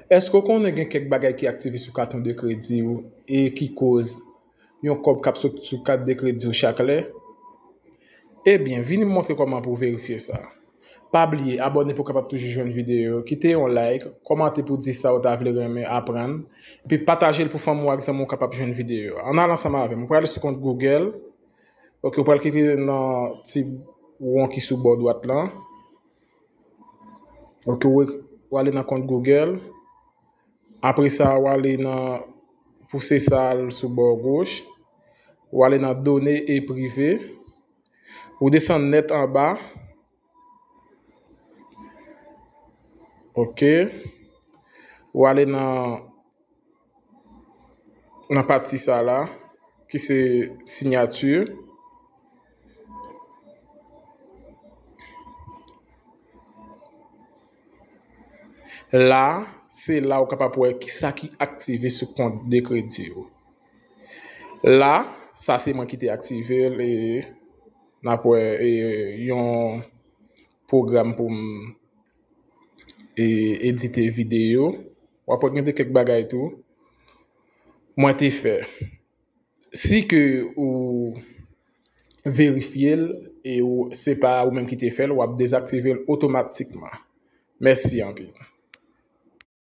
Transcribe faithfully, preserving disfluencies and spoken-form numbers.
Èske w konnen gen kèk bagay ki aktive sou katon de kredi w e ki koz yon kòb k ap sot sou kat de kredi w chak lè? Ebyen, vini m montre kòman pou w verifye sa. Pa bliye abòne pou w kapab toujou jwenn videyo yo, kite yon like, kòmante pou di sa w ta vle renmen aprann, epi pataje l pou fanmi w ak zanmi w kapab jwenn videyo yo. Ann al ansanm avè m. Ou prale sou kont Google. Ok, ou pral klike nan ti won ki sou bò dwat lan. Ok, ou, ou ale nan kont Google. Apre sa, ou ale nan, pouse sa al sou bò goch. Ou ale nan done e prive. Ou desann nèt anba. Ok. Ou ale nan, nan pati sa la, ki se siyati. La, se la ou kapab wè kisa ki aktive sou kont de kredi ou. La, sa se mwen ki te aktive l, e n ap wè, e, yon pwogram pou m, e, edite videyo. W ap wè gen de kèk bagay tou mwen te fè. Si ke ou verifye l e ou, se pa ou menm ki te fè l, w ap dezaktive l otomatikman. Mèsi anpil.